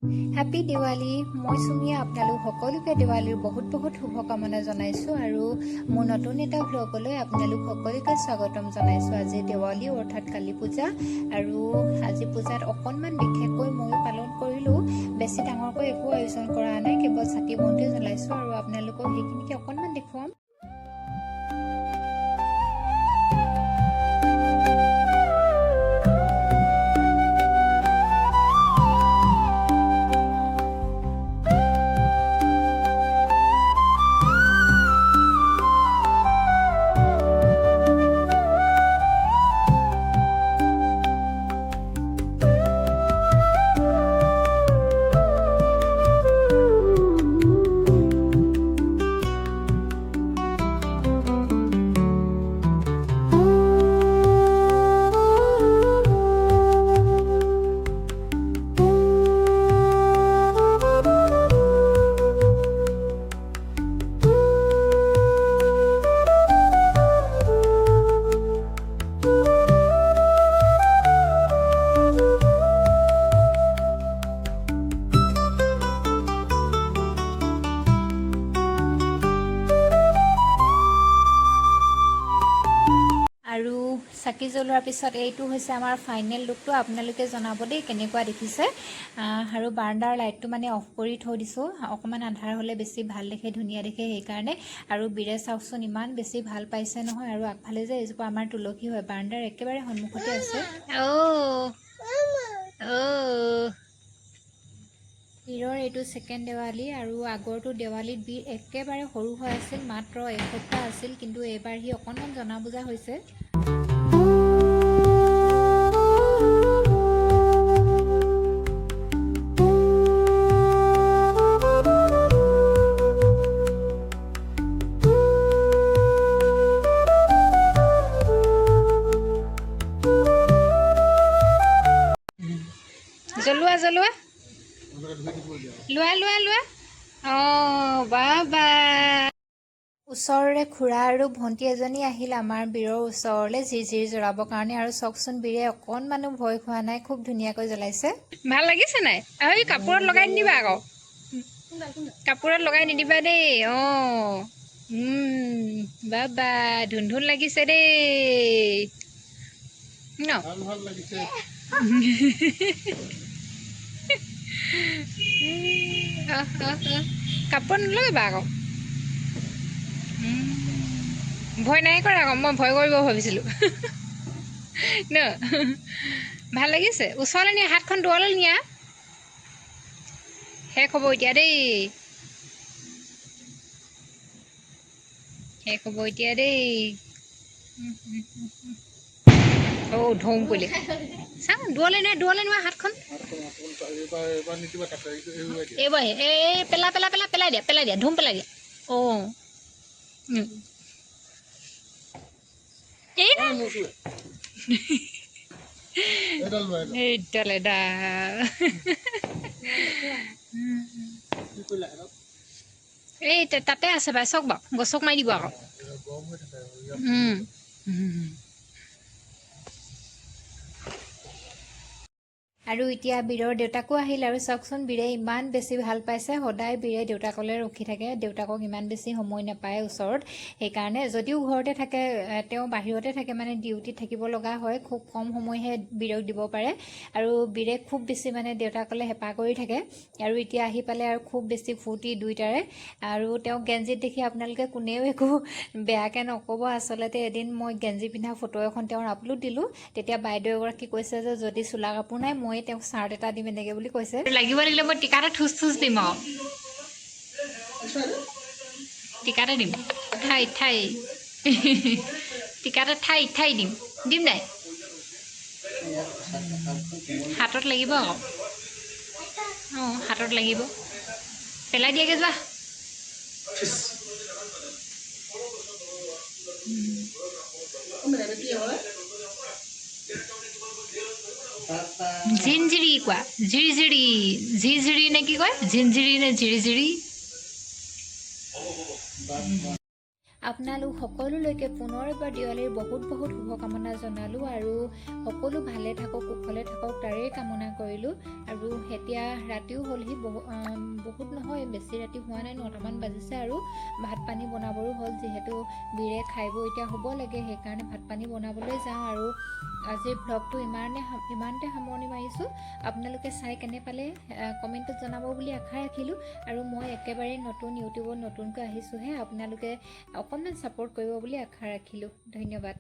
Happy Diwali. মই চুমিয়া, আপোনালোক সকলোকে দিৱালীৰ বহুত বহুত শুভকামনা জনাইছোঁ আৰু মোৰ নতুন এটা ভ্লগলৈ আপোনালোক সকলোকে স্বাগতম জনাইছোঁ। আজি দেৱালী অৰ্থাৎ কালী পূজা আৰু আজি পূজাত অকণমান বিশেষকৈ ময়ো পালন কৰিলোঁ। বেছি ডাঙৰকৈ একো আয়োজন কৰা নাই, কেৱল চাকি বন্তি জ্বলাইছোঁ আৰু আপোনালোকক সেইখিনিকে অকণমান দেখুৱাম। আৰু চাকি জ্বলোৱাৰ পিছত এইটো হৈছে আমাৰ ফাইনেল লুকটো। আপোনালোকে জনাব দেই কেনেকুৱা দেখিছে। আৰু বাৰাণ্ডাৰ লাইটটো মানে অফ কৰি থৈ দিছোঁ, অকণমান আন্ধাৰ হ'লে বেছি ভাল দেখে, ধুনীয়া দেখে সেইকাৰণে। আৰু বীৰে চাওকচোন ইমান বেছি ভাল পাইছে নহয়। আৰু আগফালে যে এজোপা আমাৰ তুলসী হয়, বাৰাণ্ডাৰ একেবাৰে সন্মুখতে আছে। অ' অ'। বীৰৰ এইটো ছেকেণ্ড দেৱালী আৰু আগৰটো দেৱালীত বীৰ একেবাৰে সৰু হৈ আছিল, মাত্ৰ এসপ্তাহ আছিল, কিন্তু এইবাৰ সি অকণমান জনা বুজা হৈছে। জ্বলোৱা জ্বলোৱা, লোৱা লোৱা লোৱা। অঁ বাবা। ওচৰৰে খুৰা আৰু ভণ্টি এজনী আহিল আমাৰ বীৰৰ ওচৰলৈ ঝিৰঝিৰি জ্বলাবৰ কাৰণে। আৰু চাওকচোন, বীৰে অকণমানো ভয় খোৱা নাই, খুব ধুনীয়াকৈ জ্বলাইছে। ভাল লাগিছে নাই? এই কাপোৰত লগাই নিদিবা আকৌ, কাপোৰত লগাই নিদিবা দেই। অঁ, বাবা, ধুন ধুন লাগিছে দেই ন? ভাল ভাল লাগিছে। আহ, আহ, আহ। কাপোৰত নলগাবা আকৌ। ভয় নাই কৰা আকৌ, মই ভয় কৰিব ভাবিছিলোঁ ন? ভাল লাগিছে। ওচৰলৈ নিয়া হাতখন, দূৰলৈ নিয়া। শেষ হ'ব এতিয়া দেই, শেষ হ'ব এতিয়া দেই। অ' ধুম কৰিলে। চাওঁ, দূৰলৈ নিয়া, দূৰলৈ নোৱা হাতখন। হাতখন হাতখন এইবাৰ এইবাৰ নিদিবা তাতে, এইটো এৰুৱাই দিয়া। এইবাৰ এই পেলা পেলা পেলা, পেলাই দিয়া, পেলাই দিয়া, ধুম পেলাই দিয়া। অঁ, এই অ, নুচুৱে। এইডাল লোৱা, এইডাল। এইডাল এডাল। কি কৰিলা সেইডাল? এই তাতে আছে পাই। চাওক বাৰু, গছক মাৰি দিব আকৌ। এইডাল গৰম হৈ থাকে ইয়াত। উম, উম। আৰু এতিয়া বীৰৰ দেউতাকো আহিল আৰু চাওকচোন, বীৰে ইমান বেছি ভাল পাইছে। সদায় বীৰে দেউতাকলৈ ৰখি থাকে, দেউতাকক ইমান বেছি সময় নাপায় ওচৰত, সেইকাৰণে যদিও ঘৰতে থাকে, তেওঁ বাহিৰতে থাকে, মানে ডিউটিত থাকিব লগা হয়, খুব কম সময়হে বীৰক দিব পাৰে। আৰু বীৰে খুব বেছি মানে দেউতাকলৈ হেঁপাহ কৰি থাকে। আৰু এতিয়া আহি পালে আৰু খুব বেছি ফূৰ্তি দুইটাৰে। আৰু তেওঁক গেঞ্জিত দেখি আপোনালোকে কোনেও একো বেয়াকৈ নক'ব। আচলতে এদিন মই গেঞ্জি পিন্ধা ফটো এখন তেওঁৰ আপলোড দিলোঁ, তেতিয়া বাইদেউ এগৰাকী কৈছে যে যদি চোলা কাপোৰ নাই, ময়ে তেওঁক চাৰ্ট এটা দিম, এনেকৈ বুলি কৈছে। লাগিব লাগিলে মই টিকাতে ঠুচ ঠুচ দিম আৰু টিকাতে দিম, ঠাই ঠাই টিকাতে ঠাই ঠাই দিম। দিম নাই, হাতত লাগিব আকৌ। অঁ, হাতত লাগিব, পেলাই দিয়াগৈ যোৱা। ঝিনঝিৰি কোৱা, ঝিৰঝিৰি, ঝিৰঝিৰি নে কি কয়, ঝিনঝিৰি নে ঝিৰিঝিৰি? আপোনালোক সকলোলৈকে পুনৰ এবাৰ দেৱালীৰ বহুত বহুত শুভকামনা জনালোঁ আৰু সকলো ভালে থাকক, কুশলে থাকক তাৰেই কামনা কৰিলোঁ। আৰু এতিয়া ৰাতিও হ'লহি, বহুত নহয়, বেছি ৰাতি হোৱা নাই, 9টামান বাজিছে আৰু ভাত পানী বনাবৰো হ'ল, যিহেতু বীৰে খাই বৈ এতিয়া শুব লাগে, সেইকাৰণে ভাত পানী বনাবলৈ যাওঁ। আৰু আজিৰ ভ্লগটো ইমানতে সামৰণি মাৰিছোঁ। আপোনালোকে চাই কেনে পালে কমেণ্টত জনাব বুলি আশা ৰাখিলোঁ। আৰু মই একেবাৰে নতুন ইউটিউবত নতুনকৈ আহিছোঁহে, আপোনালোকে অকণমান ছাপোৰ্ট কৰিব বুলি আশা ৰাখিলোঁ। ধন্যবাদ।